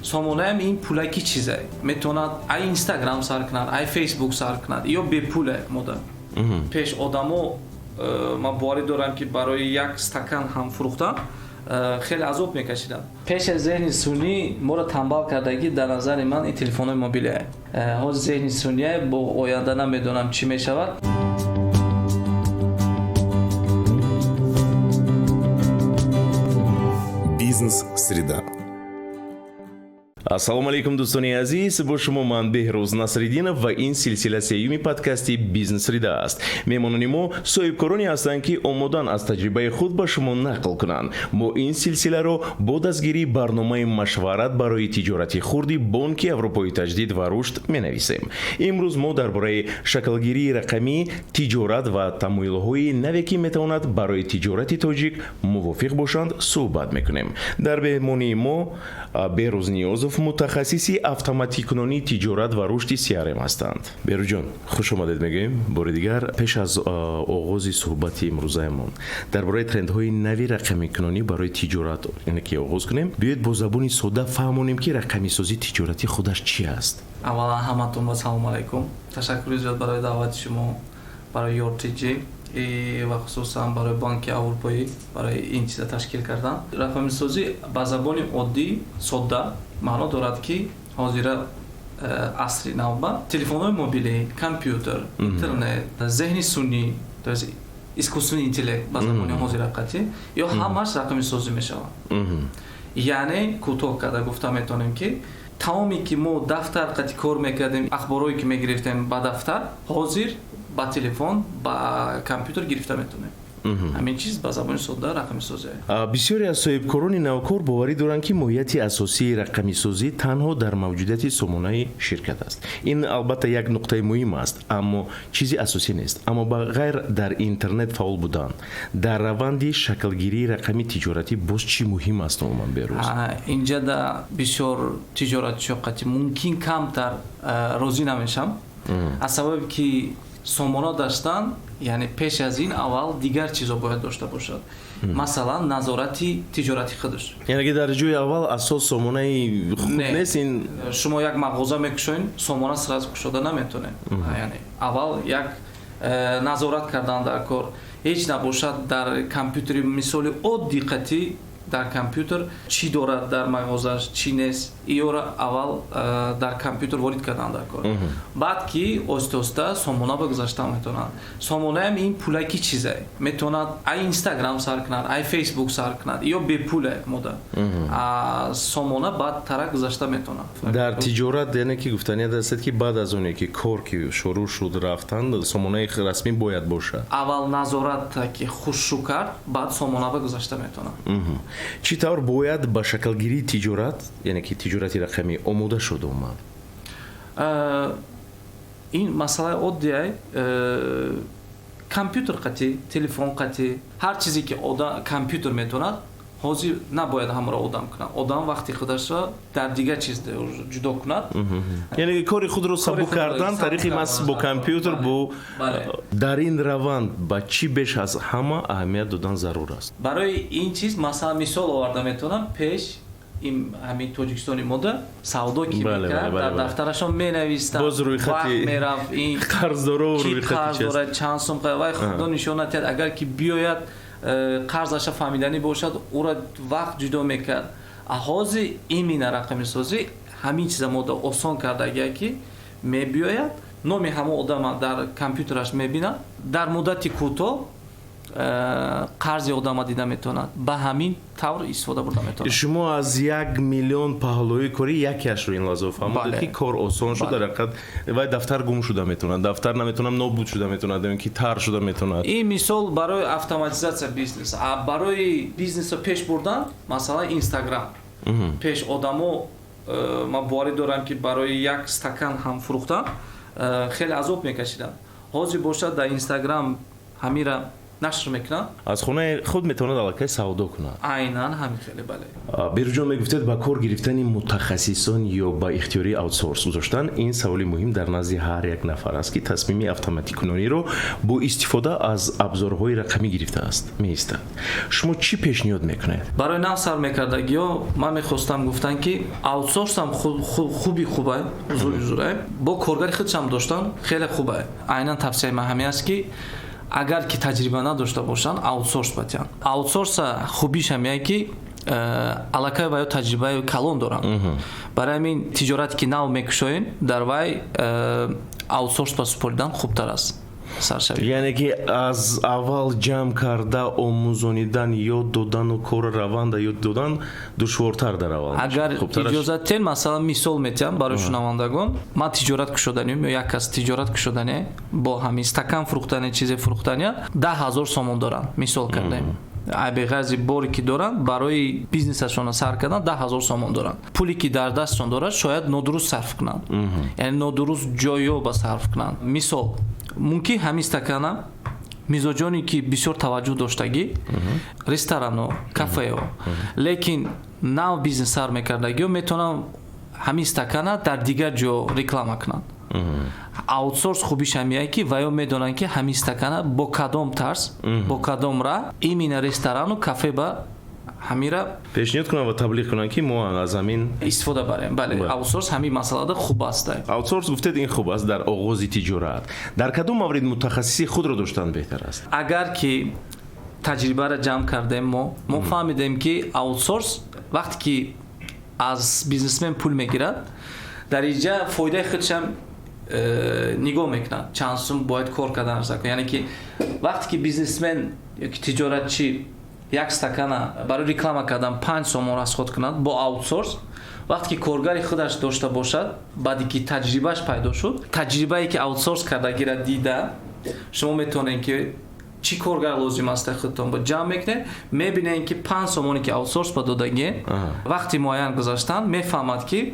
Сомонаам ин пулаки чизе метавонад ай Инстаграм сар кунад, ай Фейсбук сар кунад ё бепуле мода. Пеш одамо, ман боварӣ дорам, ки барои як стакан ҳам фурӯхтан хеле азоб мекашиданд. Пеш аз зеҳни сунъӣ моро тамбал кардагӣ, дар назари ман, ин телефонҳои мобилие. Ҳозир зеҳни сунъие, бо оянда намедонам, чӣ мешавад. Бизнес среда. Ассалому алайкум, дӯстони азиз! Бо шумо ман, Беҳрӯз Насриддинов, ва ин силсила сеюми подкасти «Бизнес среда» аст. Меҳмонони мо соҳибкороне ҳастанд, ки омодан аз таҷрибаи худ ба шумо нақл кунанд. Мо ин силсиларо бо дастгирии барномаи машварат барои тиҷорати хурди Бонки Аврупои Таҷдид ва Рушд менависем. Имрӯз мо дар бораи шаклгирии рақамии тиҷорат ва тамоюлҳои наве, ки метавонад барои тиҷорати тоҷик мувофиқ бошанд, суҳбат мекунем. Дар меҳмонии мо Беҳрӯз Ниёзов, мутахассиси автоматикунонии тиҷорат ва рушди CRM ҳастанд. Беҳрӯзҷон, хуш омадед мегӯем бори дигар. Пеш аз оғози суҳбати имрӯзаамон дар бораи трендҳои нави рақамикунонӣ барои тиҷорат, яъне ки оғоз кунем, биёед бо забони содда фаҳмонем, ки рақамисозии тиҷоратӣ худаш чӣ аст. Аввалан, ҳаматон ба салому алайкум. Ташаккури зиёд барои даъвати шумо, барои ЮРТЖ ва хусусан барои Бонки Аврупоӣ, барои ин чиза ташкил кардан. Рақамисозӣ ба забони оддӣ, содда маъно дорад, ки ҳозира асри навба телефонҳои мобилӣ, компютер, интернет, зеҳни сунъӣ, то есть искусственный интеллект ба забони ҳозира қатъӣ, ё ҳамаш рақамисозӣ мешаванд. Яъне кӯтоҳ карда гуфта метавонем, ки тамоме ки мо дафтар қати кор мекардем, ахборҳое ки мегирифтем ба дафтар, ҳозир ба телефон, ба компютер гирифта метавонем. Ҳамин чиз ба забони содда рақамисозӣ. Бисёре аз соҳибкорони навкор боварӣ доранд, ки моҳияти асосии рақамисозӣ танҳо дар мавҷудияти сомонаи ширкат аст. Ин албатта як нуқтаи муҳим аст, аммо чизи асосӣ нест. Аммо ба ғайр дар интернет фаъол будан, дар раванди шаклгирии рақами тиҷоратӣ боз чӣ муҳим аст умуман, Беҳрӯз? Инҷа да бисёр тиҷоратчиҳо қати мумкин камтар розӣ намешам, аз сабабе ки сомона доштан, яъне пеш аз ин аввал дигар чизо бояд дошта бошад, масалан, назорати тиҷорати худаш. Яъне ки дар ҷои аввал асос сомонаи худ нест ин? Шумо як мағоза мекушоед, сомона сразу кушода наметонед. Яъне аввал як назорат кардан дар кор, ҳеҷ набошад, дар компютери, мисоли оддӣ қатӣ, дар компютер чӣ дорад дар мағозаш, чӣ нест, иёра аввал дар компютер ворид кардан дар кор. Баъд ки оҳиста оҳиста сомона ба гузаштан метавонанд. Сомонаам ин пулаки чизе метавонад ай Инстаграм сар кунад, ай Фейсбук сар кунад ё бепуле мода сомона баъд тарак гузашта метавонад. Дар тиҷорат, яъне ки гуфтанӣ ҳастед, ки баъд аз оне ки кор ки шурӯъ шуд рафтан, сомонаи расмӣ бояд бошад. Аввал назорат ки хушрӯ кард, баъд сомона ба гузашта метавонад. Чӣ тавр бояд ба шаклгирии тиҷорат, яъне ки тиҷорати рақамӣ, омода шуд умуман? Ин масъалаи оддиай. Компютер қатӣ, телефон қатӣ, ҳар чизе ки компютер метавонад, ҳозир набояд ҳамаро одам кунад. Одам вақти худашро дар дигар чиз ҷудо кунад. Яъне кори худро сабук кардан тариқи мас бо компютер бо. Дар ин раванд ба чӣ беш аз ҳама аҳамият додан зарур аст? Барои ин чиз, масалан, мисол оварда метавонам. Пеш ин ҳамин Тоҷикистони мода савдо ки мекард, дар дафтарашон менавистанд, вақт мерафт, ин қарздоро қарз дорад, чанд сум, вай худо нишон надиҳад, агар ки биёяд, қарзаша фаҳмиданӣ бошад, ӯро вақт ҷудо мекард. А ҳозир имина рақамисозӣ ҳамин чиза мода осон кардагия, ки мебиёяд, номи ҳамон одама дар компютераш мебинад, дар муддати кӯтоҳ қарзи одама дида метавонад, ба ҳамин тавр истифода бурда метавонад. Шумо аз 1 миллион паҳлӯи корӣ якеашро ин лаҳза фаҳмодед, ки кор осон шуд. Дар ҳақиқат вай дафтар гум шуда метавонад, дафтар наметавонам, нобуд шуда метавонад ё ки тар шуда метавонад. Ин мисол барои автоматизатсия бизнес. А барои бизнесро пеш бурдан, масалан, Инстаграм. Пеш одамо, ман боварӣ дорам, ки барои як стакан ҳам фурӯхтан хеле азоб мекашиданд. Ҳозир бошад, дар Инстаграм ҳамира. нашр мекунад. Аз хонаи худ метавонад аллакай савдо кунад. Айнан ҳамин хеле, бале. Беруҷон, мегуфтед, ба кор гирифтани мутахассисон ё ба ихтиёрии аутсорс гузоштан, ин саволи муҳим дар назди ҳар як нафар аст, ки тасмими автоматикунониро бо истифода аз абзорҳои рақамӣ гирифтааст, меистад. Шумо чӣ пешниҳод мекунед? Барои нав сар мекардагиҳо ман мехостам гуфтан, ки аутсорсам хуби хубай, зури зурай, бо коргари худшам доштан хеле хубай. Айнан тавсияи ман ҳамин аст, ки агар ки таҷриба надошта бошанд, аутсорс батиҳанд. Аутсорса хубиш ҳамяе, ки аллакай ва ё таҷрибаи калон доранд. Барои ҳамин тиҷорате ки нав мекушоем, дар вай аутсорс ба супоридан хубтар аст саршавӣ. Яъне ки аз аввал ҷамъ карда омӯзонидан, ёд додану кори раванда ёд додан душвортар дар аввал. Агар иҷозат тен, масалан, мисол метиҳам барои шунавандагон. Ман тиҷорат кушоданем ё як кас тиҷорат кушодане, бо ҳамин стакан фурӯхтане, чизе фурӯхтания, 10 000 сомон доранд, мисол кардаем. Беғарзи боре ки доранд, барои бизнесашонро сар кардан 10 000 сомон доранд. Пуле ки дар дастшон дорад, шояд нодуруст сарф кунанд, яъне нодуруст ҷойё ба сарф кунанд. Мисол, мумкин ҳамин стакана мизоҷоне ки бисёр таваҷҷӯҳ доштагӣ, ресторану кафео, лекин нав бизнес сар мекардагиё метавонанд ҳамин стакана дар дигар ҷо реклама кунанд. Аутсорс хубиш ҳамияе, ки ваё медонанд, ки ҳамин стакана бо кадом тарз, бо кадом раҳ именно ресторану кафе ба ҳамира пешниҳод кунанд ва таблиғ кунанд, ки мо аз ҳамин истифода барем. Бале, аутсорс ҳамин масъалада хуб аст. Аутсорс, гуфтед, ин хуб аст дар оғози тиҷорат. Дар кадом маврид мутахассиси худро доштан беҳтар аст? Агар ки таҷрибаро ҷамъ кардем, мо фаҳмидем, ки аутсорс вақте ки аз бизнесмен пул мегирад, дар инҷа фоидаи худшам нигоҳ мекунад, чанд сум бояд кор кардан. Яъне ки вақте ки бизнесмен ёки тиҷоратчӣ як стакана барои реклама кардан 5 сомон расход кунад бо аутсорс, вақте ки коргари худаш дошта бошад, баъде ки таҷрибааш пайдо шуд, таҷрибае ки аутсорс кардагира дида, шумо метавонед ки чӣ коргар лозим аст, худтон бо ҷамъ мекунед, мебинед, ки 5 сомоне ки аутсорс ба додагӣ, вақти муайян гузаштан мефаҳмад, ки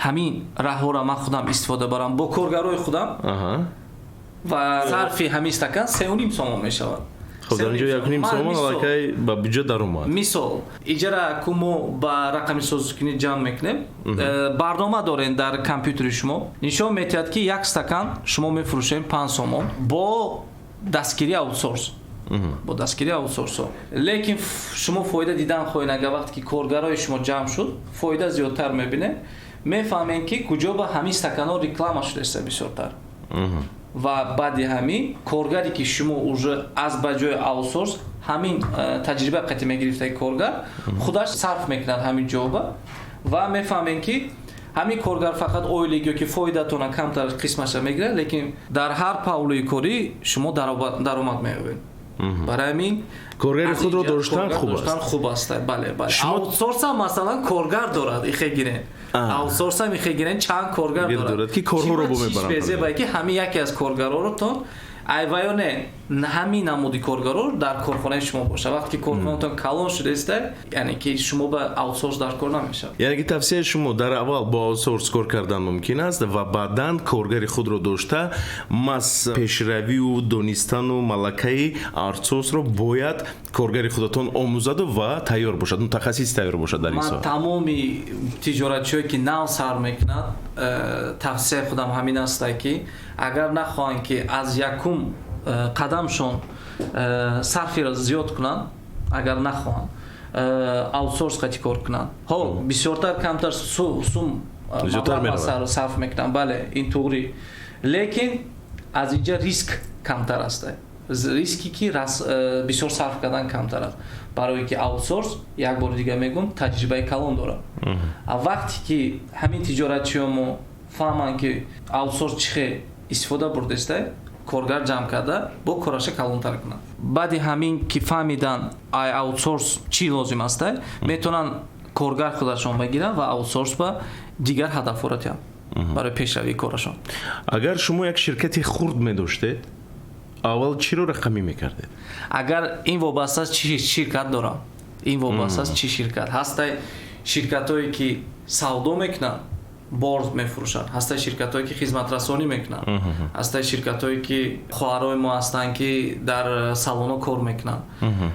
ҳамин раҳҳоро ман худам истифода барам бо коргарои худам ва сарфи ҳамин стакан 3,5 сомон мешавад. Хоб, дар инҷо 1,5 сомон аллакай ба буҷет даромад. Мисол, иҷара ку мо ба рақами созкунӣ ҷамъ мекунем, барнома дорем дар компютери шумо, нишон медиҳад, ки як стакан шумо мефурӯшем 5 сомон бо дастгирии аутсорс, бо дастгирии аутсорсо. Лекин шумо фоида дидан хоҳед, агар вақте ки коргарои шумо ҷамъ шуд, фоида зиёдтар мебинед, мефаҳмем, ки куҷо ба ҳамин стаканҳо реклама шудааст бисёртар. Ва баъди ҳамин коргаре ки шумо уже аз ба ҷои аутсорс ҳамин таҷриба қати мегирифтаи коргар худаш сарф мекунад ҳамин ҷоба ва мефаҳмем, ки ҳамин коргар фақат ойлик ё ки фоидатона камтар қисмаша мегирад, лекин дар ҳар павлӯи корӣ шумо даромад меёбед. Барои ҳамин коргари худро доштан хуб аст. Хуб аст, бале. Аутсорсам, масалан, коргар дорад, ихе гирен, аутсорсам ихе гирен, чанд коргар дорад, ки корҳоро бо мебаранд, ки ҳамин яке аз коргароротон айваё не, ҳамин намуди коргаро дар корхонаи шумо бошад. Вақте ки корхонатон калон шудааста, яъне ки шумо ба аутсорс дар кор намешавад. Яъне ки тавсияи шумо: дар аввал бо аутсорс кор кардан мумкин аст ва баъдан коргари худро дошта, мас пешравию донистану малакаи аутсорсро бояд коргари худатон омӯзаду ва тайёр бошад, мутахассис тайёр бошад дар ин соҳа. Тамоми тиҷоратчиое ки нав сар мекунад, тавсияи худам ҳамин аст, ки агар нахоҳанд, ки аз якум қадамшон сарфиро зиёд кунанд, агар нахоҳанд, аутсорс қати кор кунанд. Ҳо, бисёртар камтар сум сарф мекунанд, бале, ин туғри, лекин аз инҷа риск камтар аст, риски ки бисёр сарф кардан камтар аст, барое ки аутсорс, як бори дига мегӯм, таҷрибаи калон дорад. Вақте ки ҳамин тиҷоратчиё мо фаҳманд, ки аутсорс чӣ хел истифода бурдеста, коргар ҷамъ карда бо кораша калонтар кунанд. Баъди ҳамин ки фаҳмидан ай аутсорс чӣ лозим аста, метавонанд коргар худашон бигиранд ва аутсорс ба дигар ҳадафҳоро тиҳанд барои пешравии корашон. Агар шумо як ширкати хурд медоштед, аввал чиро рақамӣ мекардед? Агар ин вобаста аст, чӣ ширкат дорам, ин вобаста аст, чӣ ширкат ҳастай. Ширкатҳое ки савдо мекунанд. бор мефурӯшанд, ҳастанд ширкатҳое, ки хизматрасонӣ мекунанд, ҳастанд ширкатҳое, ки хоҳарои мо ҳастанд, ки дар салонҳо кор мекунанд.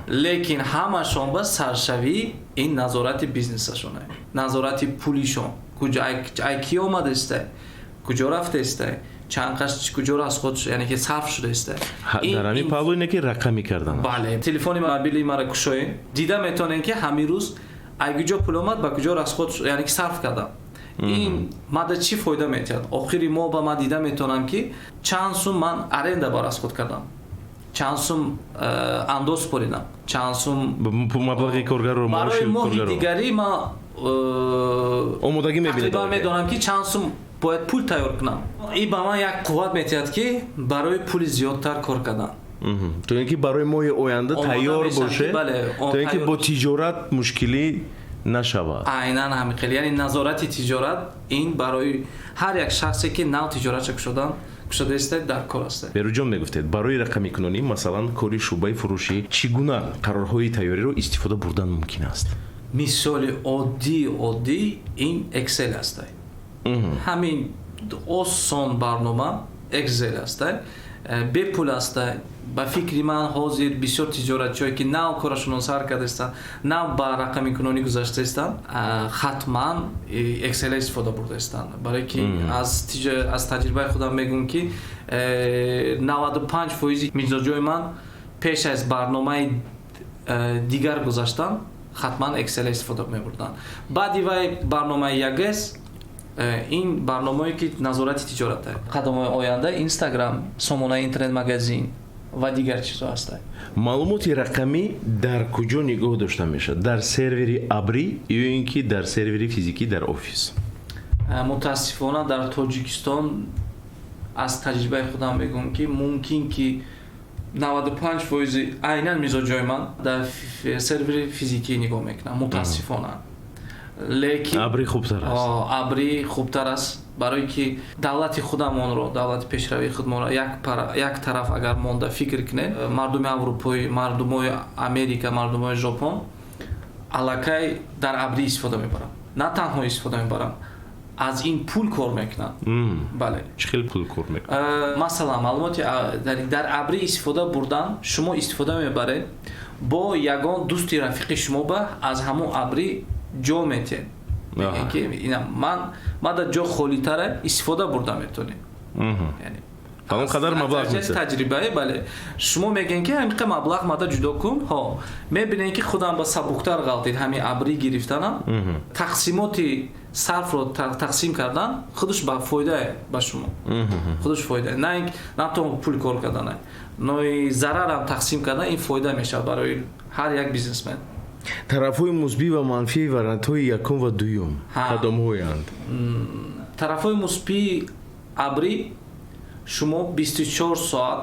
Лекин ҳамашон ба саршавӣ ин назорати бизнесашона, назорати пулишон, ай ки омадаистай, куҷо рафтаистай, чанд қаш куҷо расход, яъне ки сарф шудаистай. Дар ҳамин паҳлӯ ине ки рақамӣ кардан. Бале, телефони мобилии мара кушоем, дида метавонем, ки ҳамин рӯз ай куҷо пул омад, ба куҷо расход, яъне ки сарф кардам. Ин мада чӣ фоида метиҳад? Охири моҳ ба ман дида метавонам, ки чанд сум ман аренда ба расход кардам, чанд сум андоз супоридам, чанд сум маблағи коргарро. Барои моҳи дигарӣ ман омодагӣ мебинед. Тақрибан медонам, ки чанд сум бояд пул тайёр кунам. Ин ба ман як қувват метиҳад, ки барои пули зиёдтар кор кардан. То ин ки барои моҳи оянда тайёр боше, то ин ки бо тиҷорат мушкилӣ нашавад. Айнан ҳамин хел. Яъне назорати тиҷорат ин барои ҳар як шахсе, ки нав тиҷоратша кушодаиста, дар кор аст. Беруҷон, мегуфтед, барои рақамикунонӣ, масалан, кори шӯъбаи фурӯшӣ чӣ гуна қарорҳои тайёриро истифода бурдан мумкин аст? Мисоли оддӣ ин Excel аст. Ҳамин осон барнома Excel аст, бепул аст. Ба фикри ман, ҳозир бисёр тиҷоратчиҳое, ки нав корашонро сар кардаистанд, нав ба рақамикунонӣ гузаштаистанд, хатман Excel истифода бурдаистанд. Барое ки аз таҷрибаи худам мегӯм, ки 95 фоизи мизоҷои ман пеш аз барномаи дигар гузаштан хатман Excel истифода мебурданд. Баъди вай барномаи 1С, ин барномае, ки назорати тиҷорат, қадамҳои оянда Инстаграм, сомонаи интернет магазин ва дигар чизҳо ҳастанд. Маълумоти рақамӣ дар куҷо нигоҳ дошта мешавад: дар сервери абрӣ ё ин ки дар сервери физикӣ дар офис? Мутаассифона, дар Тоҷикистон, аз таҷрибаи худам мегӯям, ки мумкин ки 95 фоизи айнан мизоҷои ман дар сервери физикӣ нигоҳ мекунам, мутаассифона. Лекин абрӣ хубтар аст. Абрӣ хубтар аст, барое ки давлати худамонро, давлати пешравии худмонро як тараф агар монда фикр кунед, мардуми аврупоӣ, мардумои Америка, мардумои Жопон аллакай дар абрӣ истифода мебаранд. На танҳо истифода мебаранд, аз ин пул кор мекунанд. Бале. Чӣ хел пул кор мекунанд? Масалан, маълумоти дар абрӣ истифода бурдан, шумо истифода мебаред, бо ягон дӯсти рафиқи шумо ба аз ҳамон абрӣ ҷо метиҳед, ки ман дар ҷо холитара истифода бурда метавонем. Фалон қадар маблағ. Таҷрибае, бале. Шумо мегӯед, ки ҳамиқа маблағ мада ҷудо кун. Ҳо, мебинед, ки худам ба сабуктар ғалтид ҳамин абрӣ гирифтанам. Тақсимоти сарфро тақсим кардан худаш ба фоидае ба шумо, худаш фоида, на на то пул кор кардана, но зарарам тақсим кардан, ин фоида мешавад барои ҳар як бизнесмен. Тарафҳои мусбӣ ва манфии вариантҳои якум ва дуюм кадомҳоянд? Тарафҳои мусбии абрӣ: шумо 24 соат,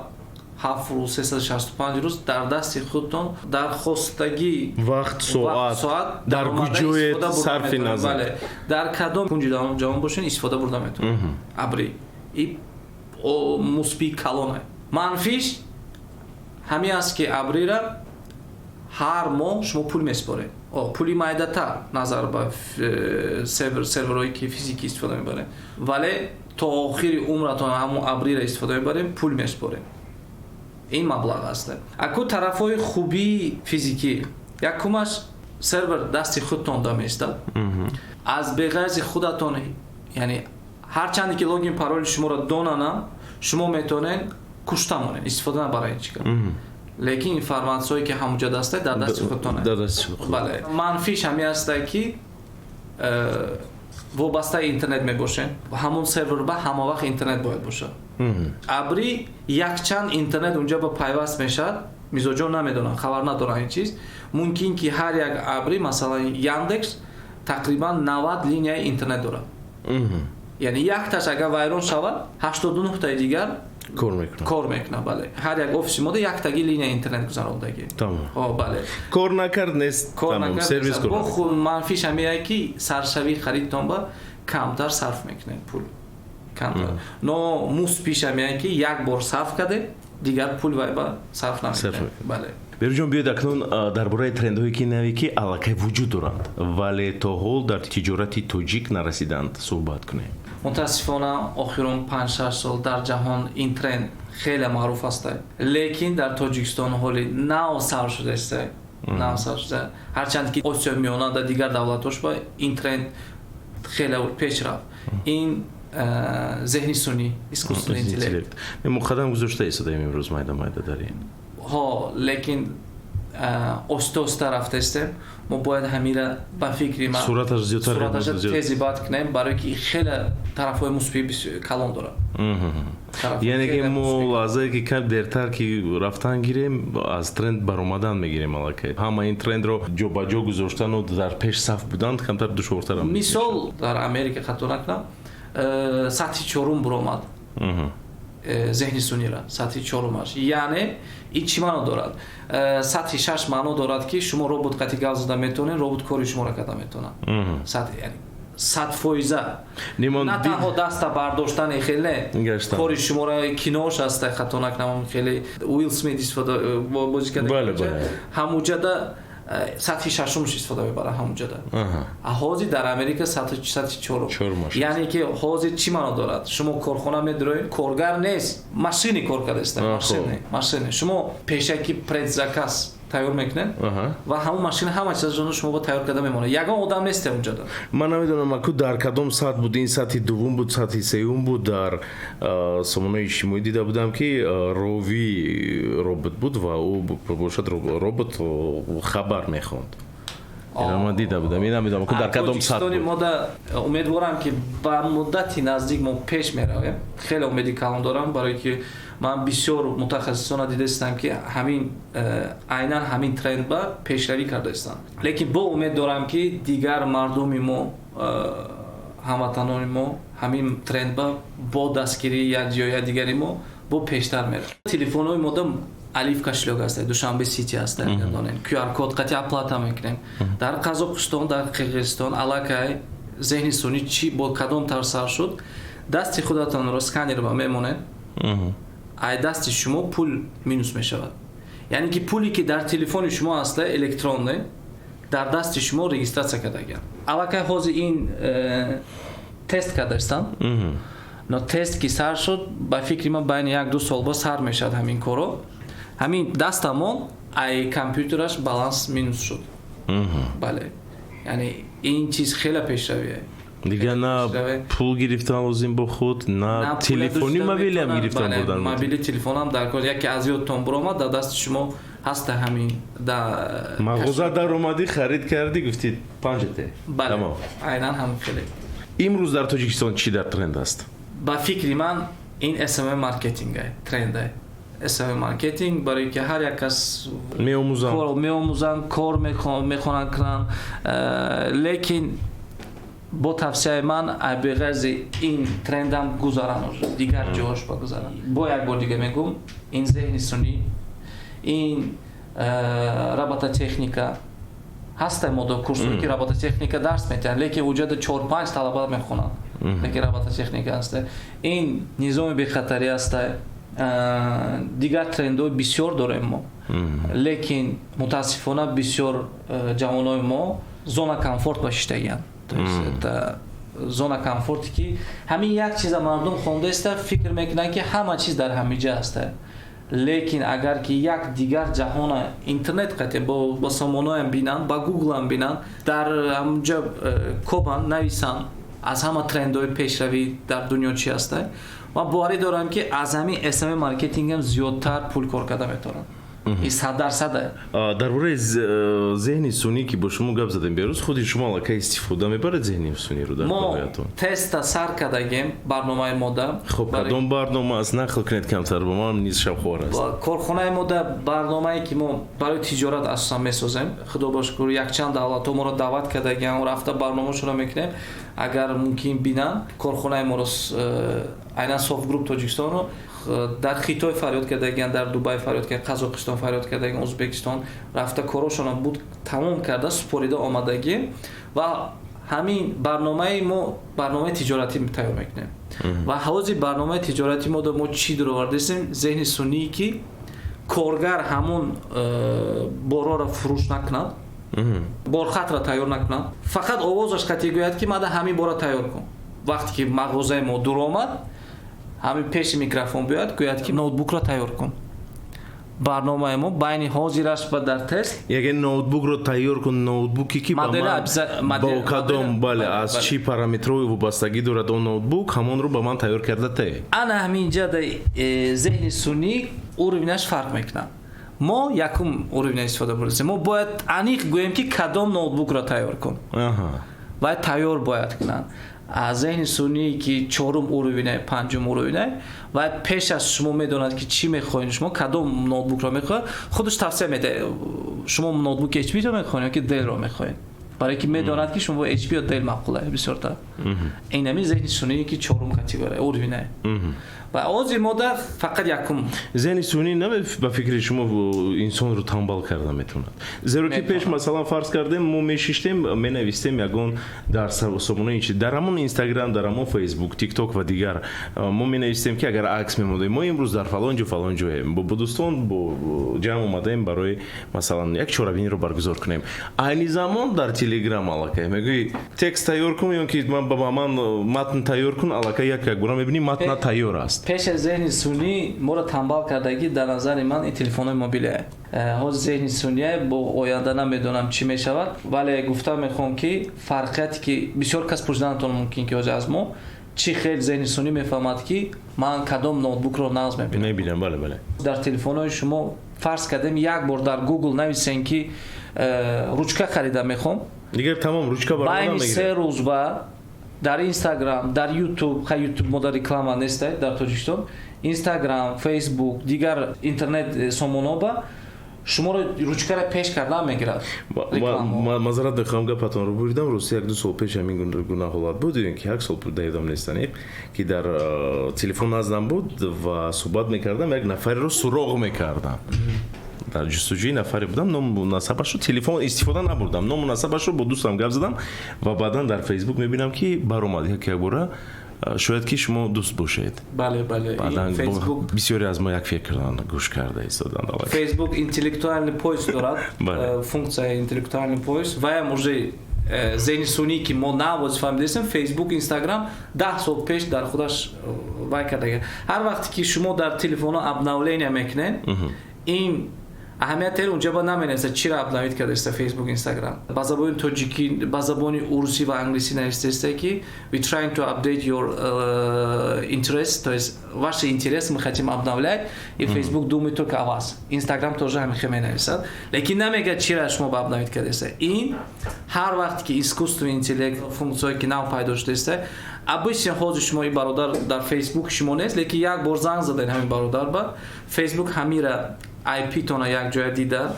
7 рӯз, 365 рӯз дар дасти худтон, дар хостагӣ вақт, соат, дар куҷое сарфи назар. Дар кадом кунҷи ҷаҳон бошед, истифода бурда метавонед. Абрӣ и мусбии калоне. Манфиш ҳамин аст, ки абрира ҳар моҳ шумо пул месупоред, пули майдатар назар ба серверҳое, ки физикӣ истифода мебаред, вале то охири умратон ҳамон абрира истифода мебарем, пул месупорем, ин маблағ аст. Аку тарафҳои хубии физикӣ: якумаш, сервер дасти худтон да меистад, аз беғайзи худатон, яъне ҳарчанде ки логин пароли шуморо донанам, шумо метавонед кушта монед, истифода набаред чӣ кар, лекин информатсияое, ки ҳамуҷа даста, дар дасти худтон. Бале. Манфиш ҳамин аста, ки вобастаи интернет мебошед. Ҳамон сервер ба ҳама вақт интернет бояд бошад. Абрӣ якчанд интернет унҷа ба пайваст мешавад, мизоҷон намедонанд, хабар надоранд ин чиз. Мумкин ки ҳар як абрӣ, масалан, Яндекс тақрибан 90 линияи интернет дорад, яъне якташ агар вайрон шавад, 89-таи дигар кор мекунад. Кор мекунад, бале. Ҳар як офиси мода яктаги линия интернет гузарондагӣ. Бале. Кор накард, нест. Сервис. Кор. Манфиш ҳамияе, ки саршавии харидтон ба камтар сарф мекунед пул, камтар. Но мусбиш ҳамияе, ки як бор сарф кардед, дигар пул вай ба сарф намекунед, бале. Беҳрӯзҷон, биёед акнун дар бораи трендҳое, ки наве, ки аллакай вуҷуд доранд, вале то ҳол дар тиҷорати тоҷик нарасиданд, суҳбат кунем. Мутаассифона, охирон 5-6 сол дар ҷаҳон ин тренд хеле маъруф аст, лекин дар Тоҷикистон ҳоли нав сар шудааст, нав сар шуда. Ҳарчанд ки Осиёи Миёна, дар дигар давлатҳош ба ин тренд хеле пеш рафт. Ин зеҳни сунъӣ, искусственный интеллект. Мо қадам гузошта истодаем имрӯз майда майда дар ин. Ҳо, лекин оста оста рафтаистем. Мо бояд ҳамира, ба фикри ман, суръаташ зиёдтар. Суръаташа тези бад кунем, барое ки хеле тарафҳои мусбии калон дорад. Яъне ки мо лаҳзае ки кам дертар ки рафтан гирем, аз тренд баромадан мегирем. Аллакай ҳама ин трендро ҷобаҷо гузоштану дар пеш саф будан камтар душвортар. Мисол, дар Америка, хато накунам, сатҳи чорум буромад зеҳни сунъира, сатҳи чорумаш. Яъне ин чӣ маъно дорад? Сатҳи шаш маъно дорад, ки шумо робот қати гап зада метавонед, робот кори шуморо карда метавонад 100%, на танҳо даста бардоштани, хеле кори шуморо. Кинош аста, хато накунам, хеле Уилл Смит истифода бозӣ карда, ҳамуҷада сатҳи шашумш истифода мебарад ҳамуҷада. Ҳозир дар Америка сатҳи чорум. Яъне ки ҳозир чӣ маъно дорад? Шумо корхона медуроед, коргар нест, машини кор кардаиста, машини. Шумо пешаки предзаказ тайёр мекунед ва ҳамон машина ҳама чизашонро шумо ба тайёр карда мемонад, ягон одам нест онҷода. Ман намедонам, аку дар кадом сатҳ буд, ин сатҳи дуввум буд, сатҳи сеюм буд. Дар сомонаи иҷтимоӣ дида будам, ки рови робот буд ва ӯ бошад робот хабар мехонд. Инро ман дида будам, ин намедонам, дар кадом сатҳ буд. Мода умедворам, ки ба муддати наздик мо пеш меравем. Хеле умеди калон дорам, барое ки ман бисёр мутахассисона дидаистам, ки ҳамин айнан ҳамин тренд ба пешравӣ кардаистанд. Лекин бо умед дорам, ки дигар мардуми мо, ҳамватанони мо ҳамин тренд ба бо дастгирии як ҷоя дигари мо бо пештар меравад. Телефонҳои мода Алиф кошелёк аст, Душанбе Сити аст, донем, QR код қати оплата мекунем. Дар Қазоқистон, дар Қирғизистон аллакай зеҳни сунъӣ чӣ бо кадом тарз сар шуд: дасти худатонро сканер ба мемонед, ай дасти шумо пул минус мешавад. Яъне ки пуле ки дар телефони шумо аста, электронне, дар дасти шумо регистрация кардагианд. Аллакай ҳозир ин тест кардаистанд, но тест ки сар шуд, ба фикри ман, байни 1-2 сол боз сар мешавад ҳамин коро. Ҳамин дастамон ай компютераш баланс минус шуд. Бале, яъне ин чиз хеле пешравие. Дигар на пул гирифтан лозим бо худ, на телефони мобилиам гирифтан бурдан. Мобили телефонам дар кор, яке аз ёдтон буромад, дар дасти шумо ҳаста ҳамин. Да, мағоза даромадӣ, харид кардӣ, гуфтӣ панҷате. Бале, айнан ҳамин хеле. Имрӯз дар Тоҷикистон чӣ дар тренд аст? Ба фикри ман, ин SMM маркетинг тренда, SMM маркетинг, барои ки ҳар як кас меомӯзанд. Меомӯзанд, кор мехонанд кунанд. Лекин бо тавсияи ман, беғайзи ин трендам гузаранд, дигар ҷоҳош ба гузаранд. Бо як бор дига мегӯм, ин зеҳни сунъӣ, ин робототехника ҳаста. Мо курсое ки робототехника дарс метиҳанд, лекин вуҷуда чор панҷ талаба мехонанд, лекин робототехника ҳаста, ин низоми бехатарӣ ҳаста. Дигар трендҳои бисёр дорем мо, лекин мутаассифона бисёр ҷавонои мо зона комфорт ба шиштагианд. Зона комфорте ки ҳамин як чиза мардум хондаиста, фикр мекунанд, ки ҳама чиз дар ҳамиҷа ҳаста. Лекин агар ки як дигар ҷаҳона интернет қате бо сомонаам бинанд, ба гуглам бинанд, дар ҳамҷа кобанд, нависанд, аз ҳама трендҳои пешравӣ дар дунё чи ҳаста, ман боварӣ дорам, ки аз ҳамин SMM маркетингам зиёдтар пул кор карда метавонанд. И 100%. Дар бораи зеҳни сунъӣ ки бо шумо гап задем, Берӯз, худи шумо аллакай истифода мебаред зеҳни сунъиро дар Мо теста сар кардагем барномаи мода. Хуб, кадом барнома аст, нақл кунед камтар, ба ман низ шавқовар аст. Корхонаи мода барномае ки мо барои тиҷорат асосан месозем. Худо ба шукр, якчанд давлатҳо моро даъват кардагиам, рафта барномашонро мекунем. Агар мумкин бинанд корхонаи моро, айнан Софт Груп Тоҷикистонро дар Хитой фарёд кардагиан, дар Дубай фарёд кард, Қазоқистон фарёд кардагиан, Ӯзбекистон. Рафта корошонро буд тамом карда, супорида омадагӣ. Ва ҳамин барномаи мо барномаи тиҷоратӣ тайёр мекунем. Ва ҳозир барномаи тиҷоратӣ мо чӣ дуровардастем? Зеҳни сунъие ки Коргар ҳамун борҳоро фурӯш накунад, борхатро тайёр накунад, фақат овозаш қатъӣ гӯяд, ки мада ҳамин бора тайёр кун. Вақте ки мағозаи мо дур омад, ҳамин пеши микрофон биёяд, гӯяд, ки ноутбукро тайёр кун. Барномаи мо байни ҳозираш ва дар тест. Яке ноутбукро тайёр кун, ноутбуке ки ба ман бо кадом, бале, аз чӣ параметрҳои вобастагӣ дорад он ноутбук, ҳамонро ба ман тайёр карда те. Ана ҳаминҷа зеҳни сунъӣ уровень аш фарқ мекунад. Мо якум уровень истифода бурдем. Мо бояд аниқ гӯем, ки кадом ноутбукро тайёр кун ва тайёр бояд кунанд. Аз зеҳни сунъие ки чорум уровень, панҷум уровень, ва пеш аз шумо медонад, ки чӣ мехоҳед, шумо кадом ноутбукро мехоҳед, худаш тавсия медиҳад: шумо ноутбуки HP-ро мехоҳед ё ки Dell-ро мехоҳед, барое ки медонад, ки шумо HP ё Dell маъқула бисёртар. Инами зеҳни сунъие ки чорум категория уровень ва ози мода фақат якум. Зеҳни сунъӣ на, ба фикри шумо, инсонро танбал карда метавонад? Зеро ки пеш, масалан, фарз кардем, мо мешиштем, менавистем ягон дар сомонаи, дар ҳамон Инстаграм, дар ҳамон Фейсбук, Тикток ва дигар, мо менавистем, ки агар акс мемондем, мо имрӯз дар фалон ҷо, фалон ҷоем, бо дӯстон бо ҷамъ омадаем, барои масалан як чорабиниро баргузор кунем. Айни замон дар Телеграм аллакай мегӯӣ: текст тайёр кун ё ки ба ман матн тайёр кун, аллакай як якбора мебинӣ, матна тайёр аст. Пеш аз зеҳни сунъӣ моро танбал кардагӣ, дар назари ман, ин телефонҳои мобилие. Ҳозир зеҳни сунъие, бо оянда намедонам, чӣ мешавад, вале гуфта мехоҳам, ки фарқияте ки бисёр кас пурсиданатон мумкин, ки ҳозир аз мо чӣ хел зеҳни сунъӣ мефаҳмад, ки ман кадом ноутбукро нағз мебинам. Мебинам, бале, бале. Дар телефонҳои шумо, фарз кардем, як бор дар Google нависем, ки ручка харида мехоҳам. Дигар тамом, ручка. Байни 3 рӯз ба дар Инстаграм, дар Ютуб, ха, Ютуб мода реклама неста дар Тоҷикистон, Инстаграм, Фейсбук, дигар интернет сомонаҳо ба шуморо ручкара пеш кардан мегирад. Мазарат мехоҳам, гапатонро буридам. Рости, як ду сол пеш ҳамин гуна ҳолат буд, ки як сол даёдам нестан, ки дар телефон наздам буд ва суҳбат мекардам, як нафареро суроғ мекардам, дар ҷустуҷӯи нафаре будам, ному насабашро, телефон истифода набурдам, ному насабашро бо дӯстам гап задам ва баъдан дар Фейсбук мебинам, ки баромад як якбора, шояд ки шумо дӯст бошед. Бале, бале. Бисёре аз мо як фикрдан гӯш карда истоданд. Фейсбук интеллектуальный поиск дорад, функсияи интеллектуальный поиск, ваям уже зеҳни сунъӣ, ки мо навоз фаҳмидастем. Фейсбук, Инстаграм 10 сол пеш дар худаш вай кардага. Ҳар вақте ки шумо дар телефонҳо обновления мекунед, ин аҳамият дорад, унҷа ба наменависад, чиро обновить кардаиста Фейсбук, Инстаграм. Ба забони тоҷикӣ, ба забони урусӣ ва англисӣ навистаиста, ки we trying to update your interest, то есть ваши интересы мы хотим обновлять, и Facebook думает только о вас. Инстаграм тоже ҳамин хел менависад, лекин намегӯяд, чира шумо ба обновить кардаиста. Ин ҳар вақте ки искусственный интеллект, функсияе ки нав пайдо шудааста, обычно ҳозир шумо ин бародар дар Фейсбук шумо нест, лекин як бор занг задаед ҳамин бародар ба Фейсбук, ҳамира IP-тона якҷоя дида,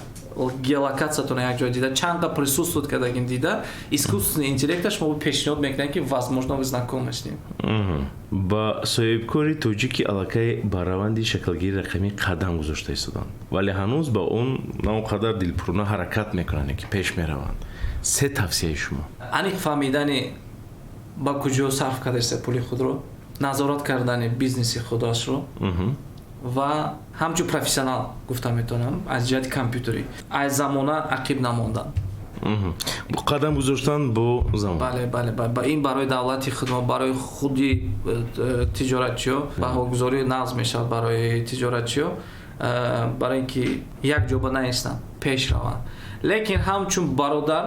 геолокатсиятона якҷоя дида, чанд қа присутствовать кардагин дида, искусственный интеллекта шумо пешниҳод мекунад, ки возможно, вы знакомы с ним. Ба соҳибкори тоҷики, аллакай ба раванди шаклгири рақамӣ қадам гузошта истоданд, вале ҳанӯз ба он на он қадар дилпурона ҳаракат мекунанд, ки пеш мераванд, се тавсияи шумо? Аниқ фаҳмидани, ба куҷо сарф кардаиста пули худро, назорат кардани бизнеси худашро ва ҳамчун профессионал гуфта метавонам, аз ҷиҳати компютерӣ аз замона ақиб намондан. Қадам гузоштан бо замон. Бале, ин барои давлати худ, барои худи тиҷоратчиё баҳогузорӣ нағз мешавад, барои тиҷоратчиё, барои ин ки як ҷоба наистанд, пеш раванд. Лекин ҳамчун бародар,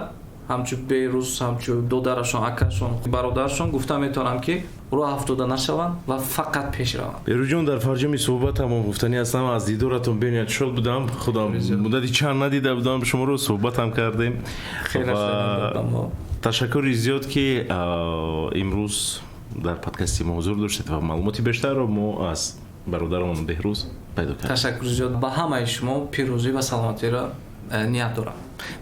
ҳамчун Берӯз, ҳамчун додарашон, акашон, бародарашон гуфта метавонам, ки роҳ афтода нашаванд ва фақат пеш раванд. Берӯзҷон, дар фарҷоми суҳбатамон гуфтанӣ ҳастам, аз дидоратон бениҳоят шод будам. Худам муддати чанд надида будам шуморо, суҳбатам кардем. Ташаккури зиёд, ки имрӯз дар подкасти мо ҳузур доштед ва маълумоти бештарро мо аз бародарамон Беҳрӯз пайдо кардем. Ташаккури зиёд. Ба ҳамаи шумо пирӯзӣ ва саломатиро ният дорам.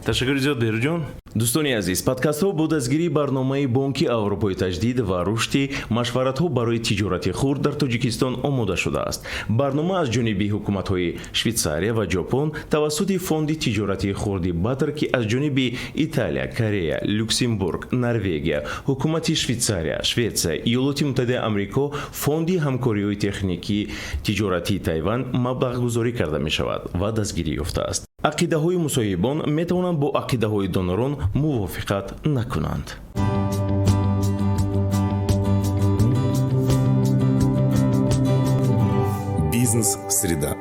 Ташаккури зиёд, Беҳрӯзҷон. Дӯстони азиз, подкастҳо бо дастгирии барномаи Бонки Аврупои таҷдид ва рушди машваратҳо барои тиҷорати хурд дар Тоҷикистон омода шудааст. Барнома аз ҷониби ҳукуматҳои Швейтсария ва Ҷопон тавассути фонди тиҷорати хурди Батр, ки аз ҷониби Италия, Корея, Люксембург, Норвегия, ҳукумати Швейтсария, Шветсия, Иёлоти Муттаҳидаи Амрико, фонди ҳамкориҳои техникии тиҷоратии Тайван маблағгузорӣ карда мешавад ва дастгирӣ ёфтааст. Ақидаҳои мусоҳибон метавонанд бо ақидаҳои донорон мувофиқат накунанд. Бизнес среда.